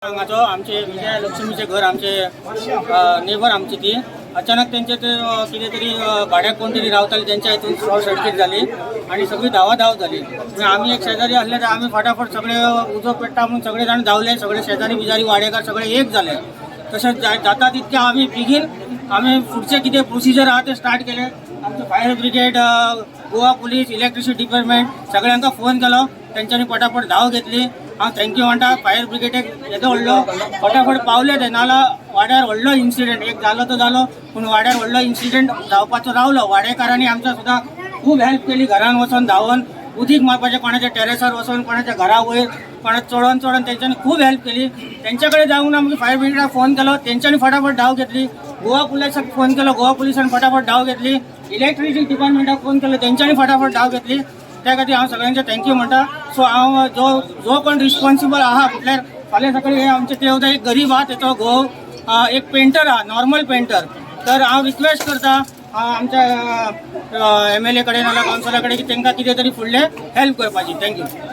हांगाचो आमचे विजय लक्ष्मीचें घर, आमचे नेबर आमची ती. अचानक तेंचे ते कितें तरी भाड्याक कोण तरी रावताले, तेंच्या हितून शॉर्ट सर्कीट जाली आनी सगळी धांवाधांव जाली. मागीर आमी एक शेजारी आसले तर आमी फटाफट सगळे उजो पेट्टा म्हणून सगळे जाण धांवले. सगळे शेजारी बिजारी, वाडेकार सगळे एक जाले. तशेंच जाता तितके आमी बेगीन आमी फुडचे कितें प्रोसिजर आहा ते स्टार्ट केले. आमचे fire brigade, Goa police, electricity department सगळ्यांका फोन केलो. तेंच्यांनी पटापट धांव घेतली. हांव thank you म्हणटा फायर ब्रिगेडेक. येदो व्हडलो फटाफट पावले ते, नाल्यार वाड्यार व्हडलो इन्सिडंट एक जालो तो जालो, पूण वाड्यार व्हडलो इन्सिडंट जावपाचो रावलो. वाडेकारांनी आमच्या सुद्दां खूब हेल्प केली. घरान वचोन धांवन उदीक मारपाचें, कोणाच्या टेरेसार वचोन, कोणाच्या घरा वयर, कोणा चडोन चडोन तेंच्यांनी खूब हेल्प केली. तेंच्या कडेन जावन आमी फायर ब्रिगेडाक फोन केलो, तेंच्यांनी फटाफट धांव घेतली. गोवा पुलिसाक फोन केलो, गोवा पुलिसान फटाफट धांव घेतली. इलेक्ट्रिसिटी डिपार्टमेंटाक फोन केलो, तेंच्यांनी फटाफट धांव घेतली. त्या खातीर हांव सगळ्यांचे thank you म्हणटा. सो हांव जो जो कोण रिस्पॉन्सिबल आहा, म्हटल्यार फाल्यां सकाळी हे आमचे ते सुद्दां एक गरीब आहा, तेचो घोव एक पेंटर आहा, नॉर्मल पेंटर. तर हांव रिक्वेस्ट करता आमच्या एमएलए कडेन नाल्यार कावन्सिलरा कडेन की तांकां कितें तरी फुडलें हेल्प करपाची. Thank you.